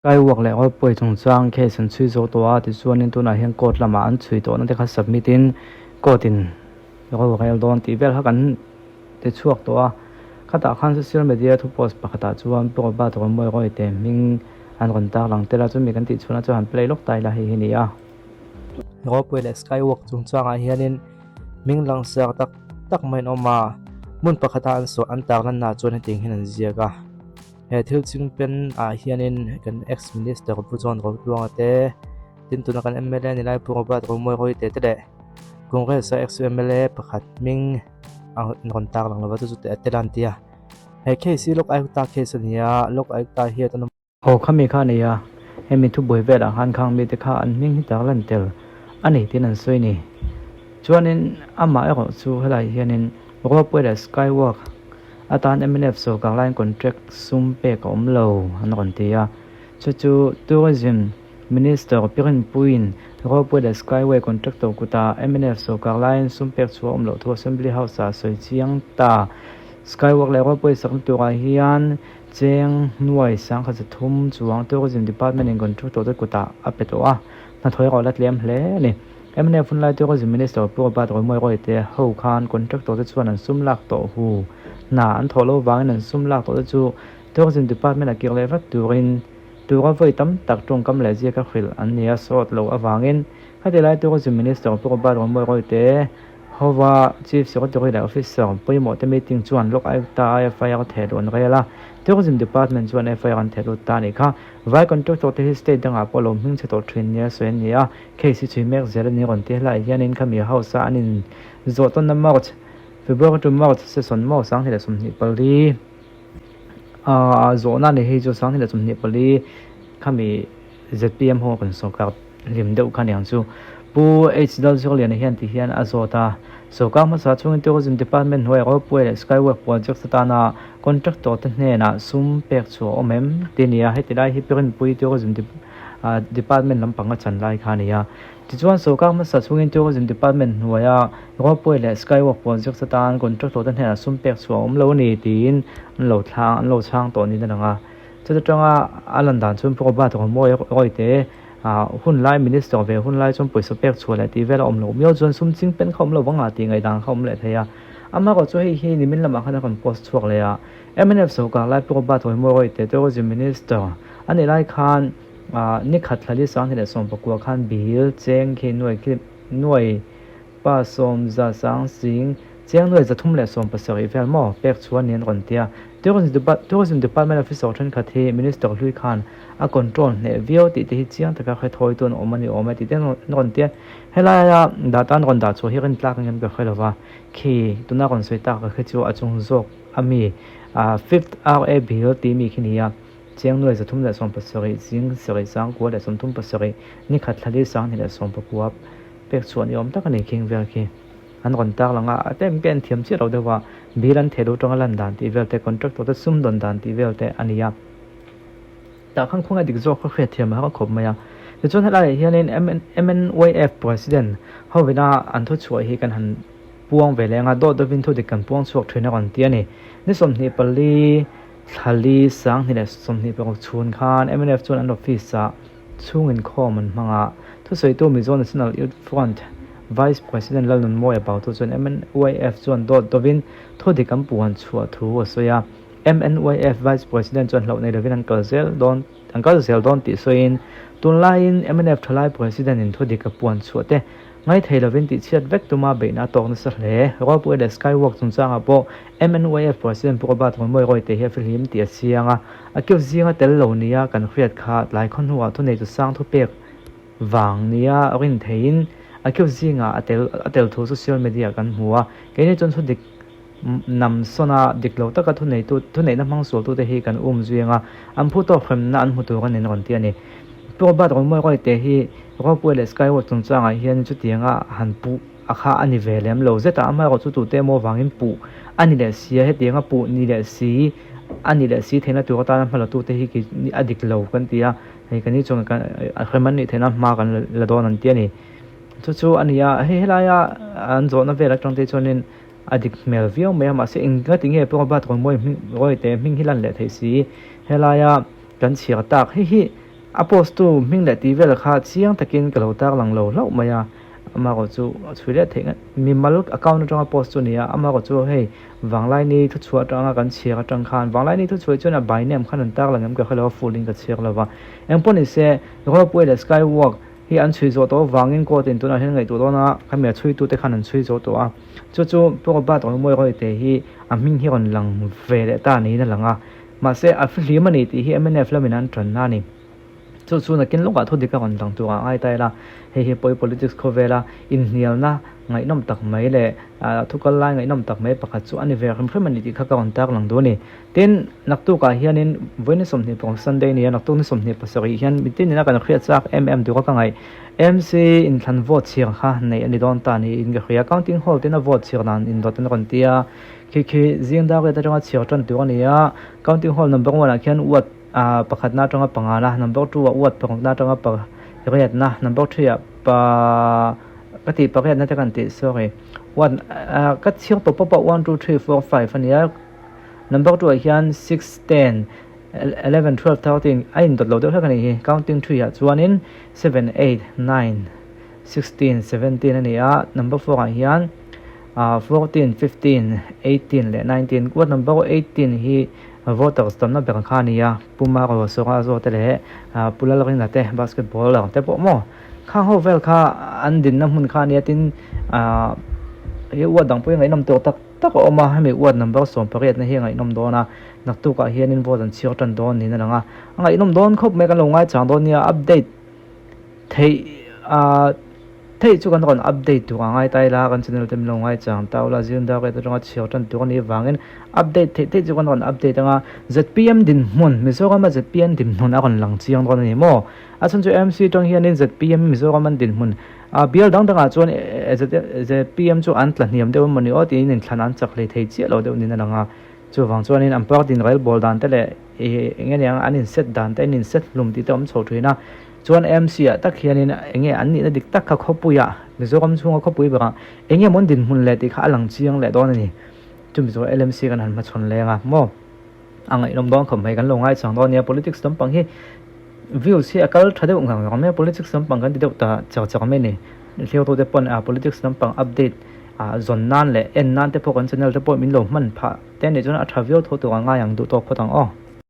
Skywalk leh Ropeway chungchang case an chhui zo tawh a, tichuanin tunah hian court lamah an chhui tawhna te kha submit in court in ro rel dawn tih vel kha kan ti chhuak tawh a. Khatah khan social media thu post pakhatah chuan Pu Robert Romawi Royte hming an rawn tarlang tel a, chumi kan tih chhuahna chu han play lawk ta ila hei hi ni a. Ropeway leh Skywalk chungchangah hianin hming langsar tak tak mai an awm a, hmun pakhata an sawi an tarlannaah chuan hetiang hian an ziak a. He thil chingpen ah hianin kan ex minister Pu John Rotluanga te, tin tuna kan mla ni lai Pu Robert Romawi Royte te leh Congress a ex mla pakhat hming a rawn tar lang lova chu chu a tel a an ti a. He case hi Lok Ayukta case a ni a, Lok Ayukta hian an awm. Aw khami kha a nei a, hemi thubuai velah khan khang mite kha an hming hi tar lan tel a ni tiin an sawi a ni. Chuanin amah erawh chu helai hianin Ropeway leh Skywalk atan mnf sawrkar laiin contract sum pek a awm lo an rawn ti a, chu chu Tourism Minister Pirinpuiin Ropeway leh Skyway contractor kutah mnf sawrkar laiin sum pek chhuah a awm loh thu Assembly House-ah a sawi chiang ta. Skywalk leh Ropeway sakna turah hian cheng nuai 103 chuang Tourism Department-in contractor te kutah a pe tawh a, hnathawh erawh la tlem hle a ni. Mnf hunlai Tourism Minister Pu Robert Romawi Royte ho khan contractor te chuan an sum lak tawh hu hna an thawh loh vangin an sum lak tawh te chu Tourism Department a kir leh vat turin tura vawi tam tak tawngkam leh ziaka hrilh an ni a sawt loh avangin khatilai Tourism Minister Pu Robert Romawi Royte Hova Chief Secretary leh Officer pawimawh te meeting chuan Lok Ayukta a FIR theh luh an rel a, Tourism Department chuan FIR an theh lut ta a nih kha. Vai contractor te hi state dangah pawh lo hming chhe tawh thin nia sawi an ni a, case hi chhui mek zel a ni rawn ti helaiah hianin khami house a an in zawh tawnna March, February to March session maw 2024 a zawhna a ni hei chu 2024 khami zpm ho kan sawrkar hlim deuh kha aniang chu. Pu H Lalzirliana hian ti hian a zawt a, sawrkar hmasa chungin Tourism Department hnuaiah Ropeway leh Skywalk project atana contractor te hnenah sum pek chhuah a awm em tih a ni a, heti lai hi Pirinpui Tourism Department lampang a chan lai kha a ni a. Tichuan sawrkar hmasa chungin Tourism Department hnuaia Ropeway leh Skywalk project atan contractor te hnenah sum pek chhuah a awm lo a ni tiin an lo thlang an lo chhang tawh niin a lang a. Chuta tanga a lan dan chuan Pu Robert Romawi Royte hun lai Minister ve hun lai chuan pawisa pek chhuah leh tih vel a awm loh miau chuan sum ching pen kha awm lo vang a tih ngaihdan kha awm leh thei a. Amaherawh chu hei hi nimin lamah khan a rawn post chhuak leh a. Mnf sawrkar lai Pu Robert Romawi Royte Tourism Minister a nih lai khan nikhat thlali 2019 khan bill cheng khi nuai khi nuai Pa sawm za sang sing chiang nuai 317 vel maw pek chhuah niin rawn ti a. Tourism Department officer thenkhat hi Minister hlui khan a control hneh viau tih te hi chiang taka hre thawi tu an awm a ni awm e tih te an rawn ti a. Helaia data an rawn dah chhuah hi rintlak engem ka hre lova, khi tuna rawn sawi tak ka hre chu a chung zawk a mi Fifth RA Bill tih mi khi ni a. Chiang nuai 317 zing sarih sangkua leh 37 nikhat thlali 2019 Pek chhuah ni awm tak a ni khing vel khi. An rawn tar lang a, a tem ken thiam chiah lo deuh a, bill an theh luh tanga lan dan tih vel te, contractor te sum dawn dan tih vel te a ni a. Tah khan khawngaih dik zawk kha hriat thiam a har khawp mai a. Tichuan helaiah hianin MNYF President hovina an thu chhuah hi kan han puang ve leh ang a, dawt dawtin thu dik kan puang chhuak thin a rawn ti a ni. Ni 24 thlali 2026 chhun khan mnf chuan an office ah Chhung inkhawm an hmang a, thusawitu Mizo National Youth Front Vice President Lalnunmawia Pautu chuan MNYF chuan dawt dawvin thudik an puan chhuah thu a sawi a. MNYF Vice President chuan hlauh nei lovin an kal zel dawn an kal zel dawn tih sawiin, tunlaiin mnf thalai President in thudik a puan chhuah te Ngaithei lovin tihchhiat vek tuma beihna a tawk nasa hle. Ropeway leh Skywalk chungchangah pawh MNYF President Pu Robert Romawi Royte hi a fihlim tih a chiang a. A keu zinga tel lo nia kan hriat kha tlai khaw hnuah thuneitu sang thupek vang nia rin theiin a keu zingah a tel a tel thu social media kan hmu a. Keini chuan thu dik nam sawna dik lo taka thuneitu thuneihna hmang sualtute hi kan um zui anga an phu tawk hremna an hmu tur a ni rawn ti a ni. Pu Robert Romawi Royte hi Ropeway leh Skywalk chungchangah hian chutianga han puh a kha a ni ve lem lo zet a, amaherawh chu tute emaw avangin puh a ni leh si a, hetianga puh ni leh si a ni leh si theihna tur atana hmalatute hi kei a dik lo kan ti a, hei kan ni chuan kan hrem an nih theihna hma kan la dawn an ti a ni. Chu chu a ni a, hei helaia an zawhna vel atang te chuanin a dik hmel viau mai a, mahse eng nga ti nge pawh Robert Romawi hming Royte hming hi lan leh theih si, helaia kan chhiar tak hei hi. A post tu hming leh tih vel kha chiang takin ka lo tarlang lo hlauh mai a, amaherawh chu chhui leh theih mimal account atanga post chu a ni a, amaherawh chu hei Vanglaini thuchhuah atanga kan chhiar atang khan Vanglaini thuchhuah chuan a by name khan an tarlang em ka hre lo a full in ka chhiar lo va. Engpawh ni se Ropeway leh Skywalk hi an chhui zawh tawh avangin court in tunah hian ngaihtuah dawn a, khami a chhuitute khan an chhui zawh tawh a, chu chu Pu Robert Rawngmawi Rawite hi a hming hi rawn lang ve leh ta niin a lang a. Mahse, a fihlim a ni tih hi mnf lamin an tanna a ni. Chu chu nakin lawkah thu dik a rawn lang tur ah ngai ta ila, hei hi pawi politics khawvela inhnialna ngaihnawm tak mai leh thu kal lai ngaihnawm tak mai pakhat chu a ni ve hrim hrim a ni tih kha ka rawn tar lang duh a ni. Tin, naktukah hianin vawi ni 26 Sunday nia naktuk ni 27 hian mitin ina kan hriat chak em em tura ka ngaih MC inthlan vote chhiar kha neih a ni dawn ta niin ka hria. Counting hall tin a vote chhiar dan indawt an rawn ti a. Khi khi zing dar riat atanga chhiar tan tur a ni a, counting hall number one ah khian ward ah pakhatna atanga pangana, number two ah ward parukna atanga pariatna, number three ah pa ka tih pariatna te kan tih sorry ward ah ka chhiar tawp pawp a one two three four five a ni a, number two ah hian six ten eleven twelve thirteen a indawt lo deuh hlek a ni hi, counting three ah chuanin seven eight nine 16, 17 a ni a, number 4 ah hian 14, 15, 18 leh 19, ward number 18 hi voters tamna ber kha a ni a, Pu Maro Sawra Zawte leh Pu Lalringa te basketballer te pawh maw khang ho vel kha an dinna hmun kha a nia tin he ward dang pawh hi ngaihnawm tawh tak tak a awm a, hemi ward number 18 na hi a ngaihnawm dawn a, naktukah hianin vote an chhiar tan dawn niin a lang a, a ngaihnawm dawn khawp mai kan lo ngaichang dawn nia update. Theih ah theih chu kan rawn update tur a ngai ta ila kan channel te min lo ngai chang ta ula zir dar rate atanga chhiar tan tur a nih vangin update theih theih chu kan rawn update anga zpm dinhmun Mizoram a zpm dinhmun a rawn lang chiang dawn a ni maw a chhan chu mc atang hianin zpm Mizoram an dinhmun ah bial dang dangah chuan zpm chu an tla hniam deuh emawni aw tiin inthlan an chak hlei thei chiah lo deuh niin a lang a chuvang chuanin an party in relbawl dan te leh ih eng nge niang an in set dan te an in set hlum tih te a awm chho thin a chuan M_C ah tak hianin eng nge an nihna dik tak kha khawpuiah Mizoram chhunga khawpui berah eng nge maw an dinhmun leh tih kha a lang chiang leh dawn a ni chumi chu L_M_C kan han hmachhawn leng a maw a ngaihnawm dawn khawp mai kan lo ngaichang dawn nia politics lampang hi views hi a kal tha deuh ngang ngang mai a politics lampang kan ti deuh ta char char mai a ni hliautute pawn a politics lampang update ah zawn nan leh en nan te pawh kan channel te pawh min lo hman phah te a nih chuan a tha viau tho tur a ngai ang duh tawk phawt ang aw.